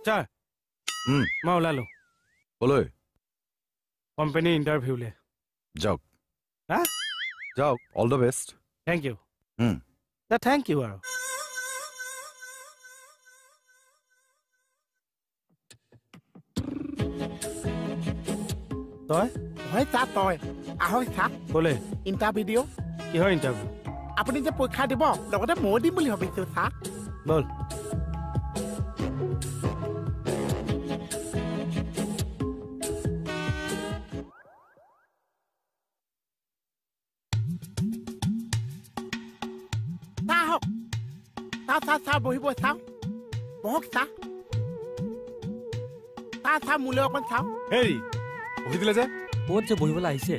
Sir, মই ওলালো। ক'লৈ? কোম্পানী ইণ্টাৰভিউলে। যাওক। হা, যাওক, all the best. Thank you. Thank you. আৰু তই? হয় ছাৰ, তই আহক ছাৰ। ক'লে? ইণ্টাৰভিউ দিওঁ। কিহৰ ইণ্টাৰভিউ? আপুনি যে পৰীক্ষা দিব, লগতে ময়ো দিম বুলি ভাবিছোঁ ছাৰ। ব'ল। ছাৰ আহক। ছাৰ ছাৰ ছাৰ বহিব ছাৰ, বহক ছাৰ। ছাৰ ছাৰ মোলৈ অকণ চাওক। হেৰি বহি দিলে যে। ক'ত যে বহিবলৈ আহিছে?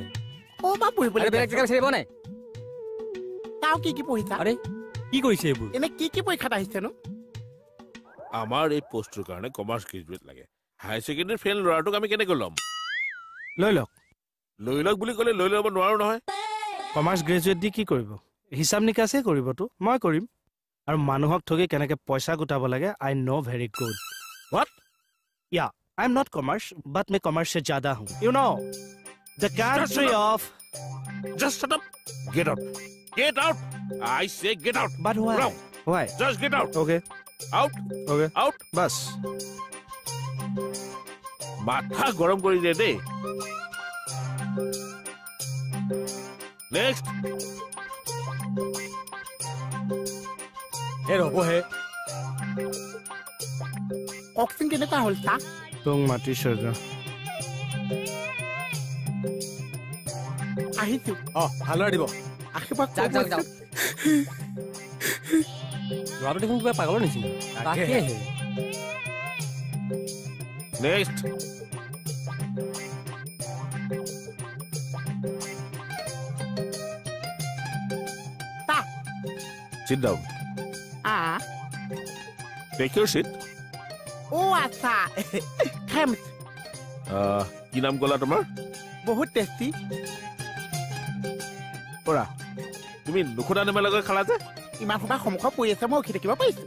ক'ৰপৰা বহিবলৈ? আৰে বেলেগ জেগা বিচাৰিব নাই। চাওঁ কি কি পঢ়িছা। আৰে কি কৰিছে এইবোৰ? এনে কি কি পৰীক্ষাত আহিছেনো? আমাৰ এই পষ্টটোৰ কাৰণে কমাৰ্চ গ্ৰেজুৱেট লাগে। হায়াৰ ছেকেণ্ডেৰী ফেইল ল'ৰাটোক আমি কেনেকৈ ল'ম? লৈ লওক। লৈ লওক বুলি ক'লে লৈ ল'ব নোৱাৰো নহয়। কমাৰ্চ গ্ৰেজুৱেট দি কি কৰিব? হিচাপ নিকাচেই কৰিবতো, মই কৰিম। আৰু মানুহক ঠগি কেনেকৈ পইচা গোটাব লাগে I know very good. What? Yeah, I am not commerce, but मैं कॉमर्स से ज्यादा हूँ। You know the country of. Just shut up. Get out. Get out. I say get out. But why? Why? Just get out. Okay. Out. Okay. Out. Bus. মাথা গৰম কৰি দিয়ে দেই। Next. হে ৰ'বহে। কওকচোন কেনেকুৱা হ'ল ছাৰ? তোক মাতিছে যা। আহিছো। অ, ভালদৰে দিব। আশীৰ্বাদ যাওক যাওক যাওক। ল'ৰাটো দেখোন কিবা পাগলৰ নিচিনা। তাকেহে। Next. Sir. Sit down. A Take your seat. অ আচ্ছা, thanks. কি নাম ক'লা তোমাৰ? বহুত টেষ্টি। কৰা, তুমি নুসুধা নেমেলাকৈ খালা যে? ইমান সোপা সন্মুখত পৰি আছে, মই ৰখি থাকিব পাৰিছো?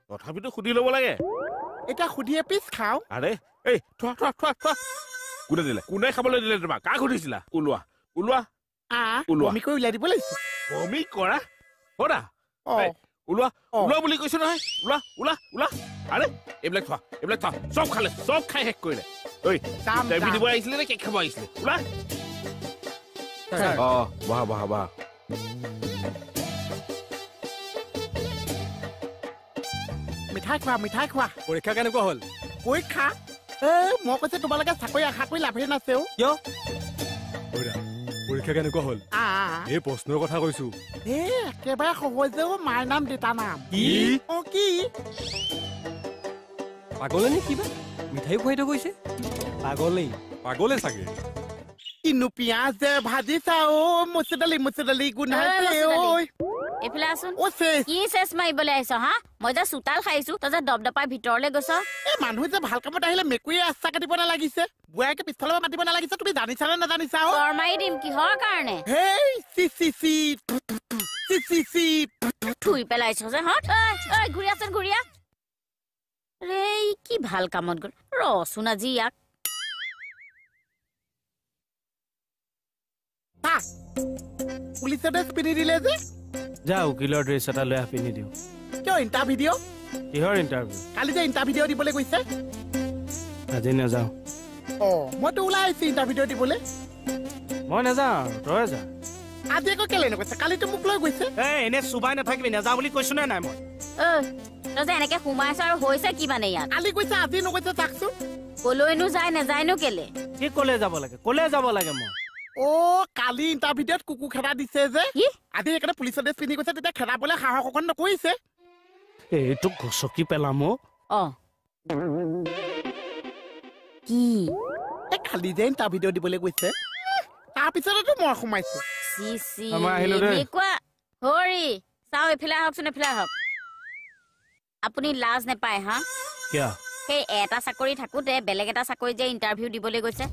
তথাপিতো সুধি ল'ব লাগে। এতিয়া সুধি এপিচ খাওঁ। আৰে এই থোৱা থোৱা থোৱা থোৱা। কোনে দিলে? কোনে খাবলৈ দিলে তোমাক? কাক সুধিছিলা? ওলোৱা ওলোৱা। ওলোৱা। বমি কৰি উলিয়াই দিব লাগিছে। বমি কৰা? কৰা। অ। ওলোৱা অ। ওলোৱা বুলি কৈছো নহয়। ওলোৱা ওলোৱা ওলোৱা। আৰে এইবিলাক থোৱা, এইবিলাক থোৱা। চব খালে, চব খাই শেষ কৰিলে। ঐ, যাম, ইণ্টাৰভিউ যাম। দিব আহিছিলে নে কেক খাব আহিছিলে? ওলা। ছাৰ। অ, বহা বহা বহা। মিঠাই খোৱা, মিঠাই খোৱা। পৰীক্ষা কেনেকুৱা হ'ল? পৰীক্ষা? এ মই কৈছো তোমালোকে চাকৰি আশা কৰি লাভেই নাছে অ। কিয়? ঐৰা, পৰীক্ষা কেনেকুৱা হ'ল? আ এই প্ৰশ্নৰ কথা কৈছো। এ একেবাৰে সহজে অ, মাৰ নাম দেউতা নাম। কি? অ কি? পাগলে নে কিবা? মিঠাইও খুৱাই থৈ গৈছে। পাগলেই, পাগলে চাগে। কিনো পিঁয়াজ যে ভাজিছা অ, মচুৰ দালি মচুৰ দালি গোন্ধাইছে মচুৰ দালি। ঐ। এইফালে আছোন। অ চেচ। কি চেচ মাৰিবলৈ আহিছ হা? মই যে চোতাল সাৰিছো, তই যে দপদপাই ভিতৰলৈ গৈছ। এই মানুহ যে ভাল কামত আহিলে মেকুৰীয়ে আচ্ছা কাটিব নালাগিছে, বুঢ়াকে পিছফালৰ পৰা মাতিব নালাগিছে। তুমি জানিছা নে নাজানিছা অ? চৰ মাৰি দিম কিহৰ কাৰণে? হেই চি চি চি থু, থু, থু, চি চি চি থু, থু, থু। থুই পেলাইছ যে হা? ঐ ঐ ঘূৰি আছোন, ঘূৰি আহ। ৰে কি ভাল কামত গ'ল। ৰচোন আজি ইয়াক। চা, পুলিচৰ ড্ৰেছ পিন্ধি দিলে যে। যা উকিলৰ ড্ৰেছ এটা লৈ আহ, পিন্ধি দিওঁ। কিয় ইণ্টাৰভিউ দিয়? কিহৰ ইণ্টাৰভিউ? কালি যে ইণ্টাৰভিউ দিবলৈ গৈছে। আজি নাযাওঁ। অ, মইতো ওলাই আহিছো ইণ্টাৰভিউ দিবলৈ। মই নাযাওঁ আৰু, তই যা। আজি আকৌ কেলে নগৈছে? কালিতো মোক লৈ গৈছে। এই এনে চুবাই নাথাকিবি, নাযাওঁ বুলি কৈছো নে নাই মই? ঐ তই যে এনেকে সোমাইছ আৰু হৈছে কি মানে ইয়াত? কালি গৈছে, আজি নগৈছে, চাকচোন। কলৈনো যায় নাযায়নো কেলে? কি কলে যাব লাগে? কলে যাব লাগে মই? অ, কালি ইণ্টাৰভিউত কুকুৰ খেদা দিছে যে। কি? আজি সেইকাৰণে পুলিচৰ ড্ৰেছ পিন্ধি গৈছে, তেতিয়া খেদাবলৈ সাহস অকণ নকৰিছে। এইটো গছকি পেলাম অ। অ কি? এই কালি যে ইণ্টাৰভিউ দিবলৈ গৈছে, তাৰপিছতেতো মই সোমাইছো। চি চি, মই আহিলো দেই। এনেকুৱা হৰি চাওঁ, এইফালে আহকচোন, এইফালে আহক। আপুনি লাজ নেপায় হা? কিয়? সেই এটা চাকৰি থাকোতে বেলেগ এটা চাকৰি যে ইণ্টাৰভিউ দিবলৈ গৈছে।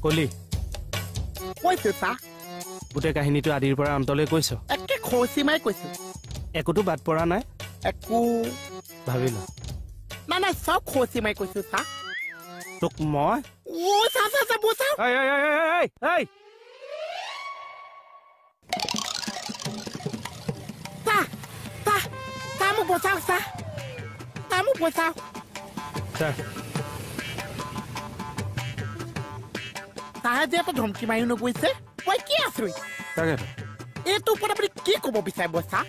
কলি কৈছো চা। গোটেই কাহিনীটো আদিৰ পৰা অন্তলৈ কৈছ? একে খৰচি মাৰি কৈছো। একোতো বাদ পৰা নাই? একো ভাবি ল। নাই নাই, চব খচি মাৰি কৈছো চা। তোক মই অ' চা চা চা বচাও। এই এই এই এই এই চা চা চা, মোক বচাওক চা, চা মোক বচাওক। ছাৰ চাহে যে এটা ধমকি মাৰিও নগৈছে, মই কি আচৰিত। তাকেতো। এইটোৰ ওপৰত আপুনি কি ক'ব বিচাৰিব চা?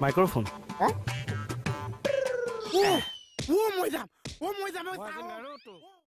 মাইক্ৰফোন। অ মই যাম, অ মই যাম। মই আজি নেৰো তোক।